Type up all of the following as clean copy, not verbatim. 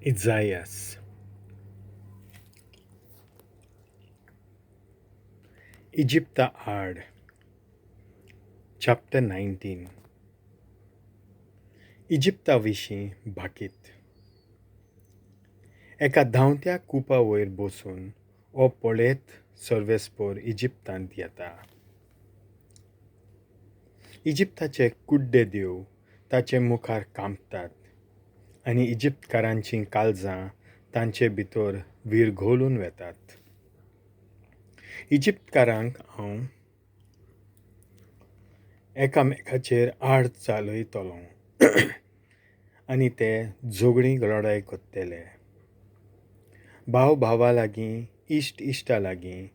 इजायास. इजिप्ता आड, चॅप्टर 19. इजिप्ता विशीं भाकीत. एका धांवत्या कुपा वयर बसून हो पळयत सर्वेस्पोर इजिप्तांत येता. इजिप्ताचे कुड्डे देव ताचे मुखार कांपतात आनी इजिप्तकारांचीं काळजां तांचे भितर विरघळून वेतात. इजिप्तकारांक हांव एकामेकाचेर आड चालयतलों आनी ते झगडीं लडाय करतले. भाव भावा लागीं, इश्ट इश्टा लागीं,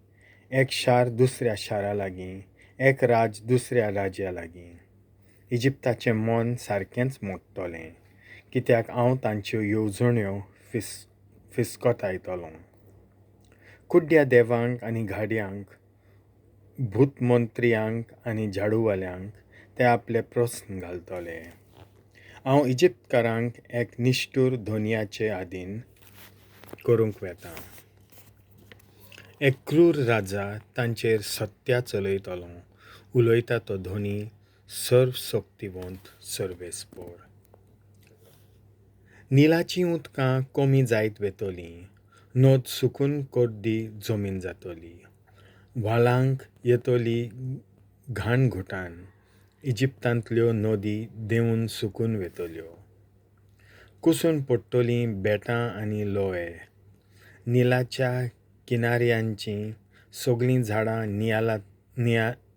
एक शार दुसऱ्या शारा लागीं, एक राज दुसऱ्या राज्या लागीं. इजिप्ताचें मन सारकेंच मोडटलें, कित्याक हांव तांच्यो येवजण्यो फिस्कटायतलों. कुड्ड्या देवांक आनी घाडयांक, भूतमंत्र्यांक आनी झाडूवाल्यांक ते आपले प्रस्न घालतले. हांव इजिप्तकारांक एक निश्ठूर धोनयाचे आदीन करूंक वेता. एक क्रूर राजा तांचेर सत्या चलयतलो, उलयता तो धोनी सर्वशक्तिवंत सर्वेस्पोर. निलाचीं उदकां कमी जायत वेतलीं, नद सुकून कोड्डी जमीन जातली, व्हाळांक येतली घाण घुटान, इजिप्तांतल्यो नदी देंवून सुकून वेतल्यो, कुसून पडटलीं बेटां आनी लोवे. निलाच्या किनाऱ्यांचीं सगळीं झाडां,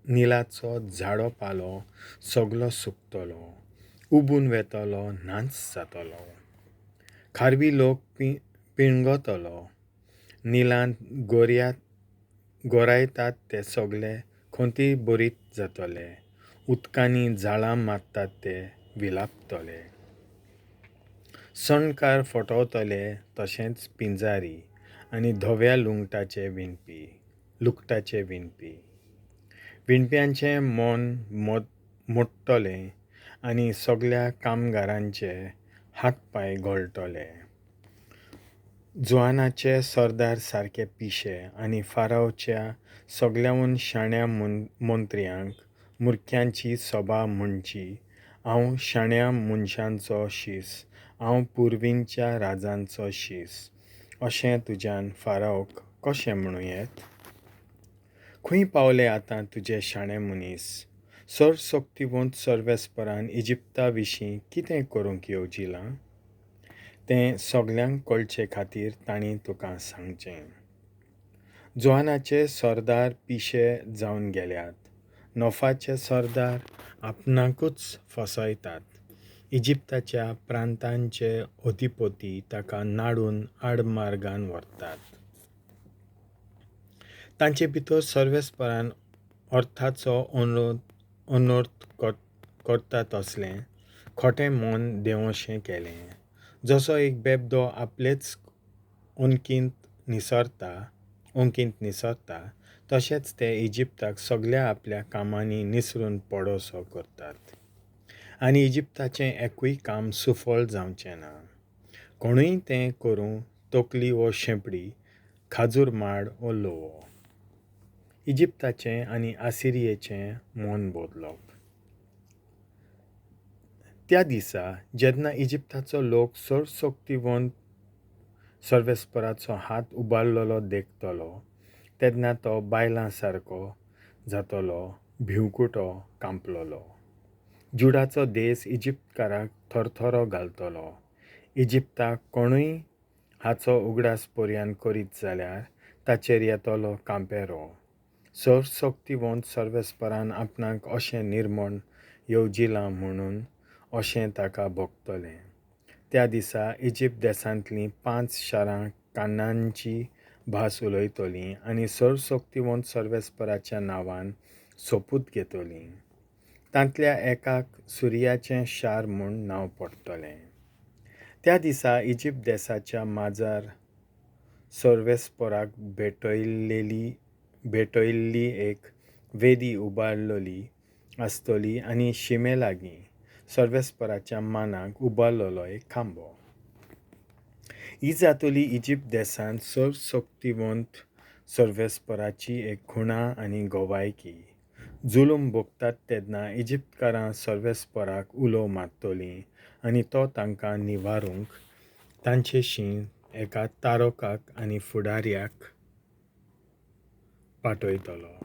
निलाचो झाडो पालो सगलो सुकतलो, उबून वेतलो, नाच जातलो. खारवी लोक पिणगतलो. निलांत गोरायतात ते सगले खंती बरीत जातले, उदकांनी जाळां मारतात ते विलापतले. सणकार फटवतले तशेंच पिंजारी आनी धव्या लुगटाचे विणपी. विणप्यांचें मन मोडटलें आनी सगल्या कामगारांचे हात पांय गळटले. जुवानाचे सरदार सारके पिशे आनी फारावच्या सगल्याहून शाण्या मंत्र्यांक मुरख्यांची सभा म्हणची. हांव शाण्या मनशांचो शीस, हांव पुर्वींच्या राजांचो शीस, अशें तुज्यान फारावक कशें म्हणूं येत? खंय पावले आतां तुजे शाणे मनीस? सर्वशक्तिवंत सर्वेस्परान इजिप्ता विशीं कितें करूंक येवजिलां तें सगल्यांक कळचे खातीर तांणी तुका सांगचें. जुवानाचे सरदार पिशे जावन गेल्यात, नफाचे सरदार आपणाकूच फसयतात. इजिप्ताच्या प्रांतांचे अधिपती ताका नाडून आडमार्गान व्हरतात. तांचे भितर सर्वेस्परान अर्थाचो अनर्थ करता तसलें खोटें मन देंवशें केलें. जसो एक बेबदो आपलेच अंकींत निसरता, तशेंच ते इजिप्ताक सगल्या आपल्या कामांनी निसरून पडोसो करतात. आनी इजिप्ताचें एकूय काम सुफळ जावचें ना. कोणूय तें करूं, तकली वो शेंपडी, खाजूर माड वो लोवो. इजिप्ताचें आनी आसिरियेचें मन बदलप. त्या दिसा जेन्ना इजिप्ताचो लोक सर्वशक्तिवंत सर्वेस्पराचो हात उबारलेलो देखतलो, तेन्ना तो बायलां सारको जातलो, भिवकुटो कांपलोलो. जुडाचो देस इजिप्तकाराक थरथरो घालतलो. इजिप्ताक कोणूय हाचो उगडास पर्यान करीत जाल्यार ताचेर येतलो कांपेरो. सर्वशक्तिवंत सर्वेस्परान आपणाक अशें निर्मण येवजिलां म्हणून अशें ताका भोगतलें. त्या दिसा इजिप्त देसांतलीं 5 शारां कानांची भास उलयतलीं आनी सर्वशक्तिवंत सर्वेस्पराच्या नांवान सोपूत घेतलीं. तांतल्या एकाक सुर्याचें शार म्हूण नांव पडटलें. त्या दिसा इजिप्त देसाच्या माजार सर्वेस्पराक भेटयल्ली एक वेदी उबारलेली आसतली आनी शिमे लागीं सर्वेस्पराच्या मानाक उबारलेलो एक खांबो. ही जातली इजिप्त देसांत सर्वशक्तिवंत सर्वेस्पराची एक खुणा आनी गवायकी. जुलूम भोगतात तेन्ना इजिप्तकारां सर्वेस्पराक उलो मारतलीं आनी तो तांकां निवारूंक तांचेशीं एका तारोकाक आनी फुडाऱ्याक पाठयतलो.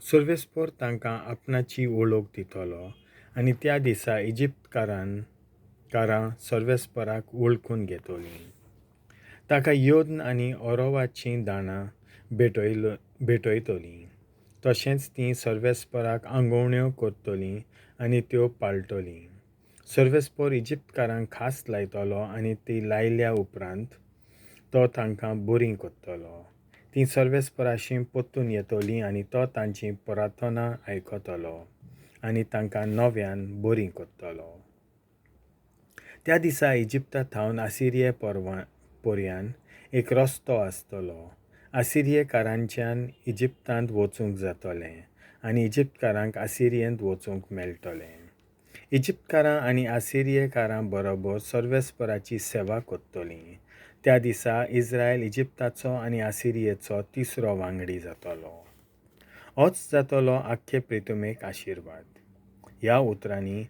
सर्वेस्पोर तांकां आपणाची वळख दितलो आनी त्या दिसा इजिप्तकारान कारां सर्वेस्पराक वळखून घेतलीं. ताका योद्न आनी ओरोवाचीं दाणां भेटयतलीं. तशेंच तीं सर्वेस्पराक आंगोवण्यो करतलीं आनी त्यो पाळटलीं. सर्वेस्पोर इजिप्तकारांक खास लायतलो आनी ती लायल्या उपरांत तो तांकां बरीं करतलो. तीं सर्वेस्पराशी परतून येतलीं आनी तो तांची प्रार्थना आयकतलो आनी तांकां नव्यान बरीं करतलो. त्या दिसा इजिप्ता थावन आसिरिये पर्यान एक रस्तो आसतलो. आसिरियेकारांच्यान इजिप्तांत वचूंक जातलें आनी इजिप्तकारांक आसिरियेंत वचूंक मेळटलें. इजिप्तकारां आनी आसिरियेकारां बरोबर सर्वेस्पराची सेवा करतलीं. त्या दिसा इज्रायल इजिप्ताचो आनी आसिरियेचो तिसरो वांगडी जातलो. होच जातलो आख्खे प्रितुमेक आशिर्वाद. ह्या उतरांनी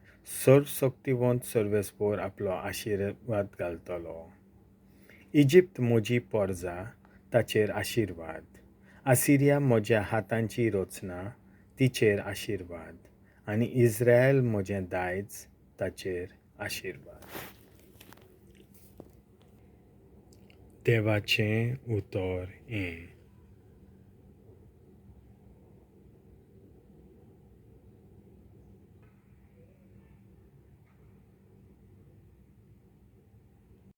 सर्वशक्तिवंत सर्वेस्पोर आपलो आशिर्वाद घालतलो. इजिप्त म्हजी पोरजा, ताचेर आशिर्वाद. आसिरिया म्हज्या हातांची रचना, तिचेर आशिर्वाद. आनी इज्रायल म्हजें दायज, ताचेर आशिर्वाद. देवाचें उतर हें.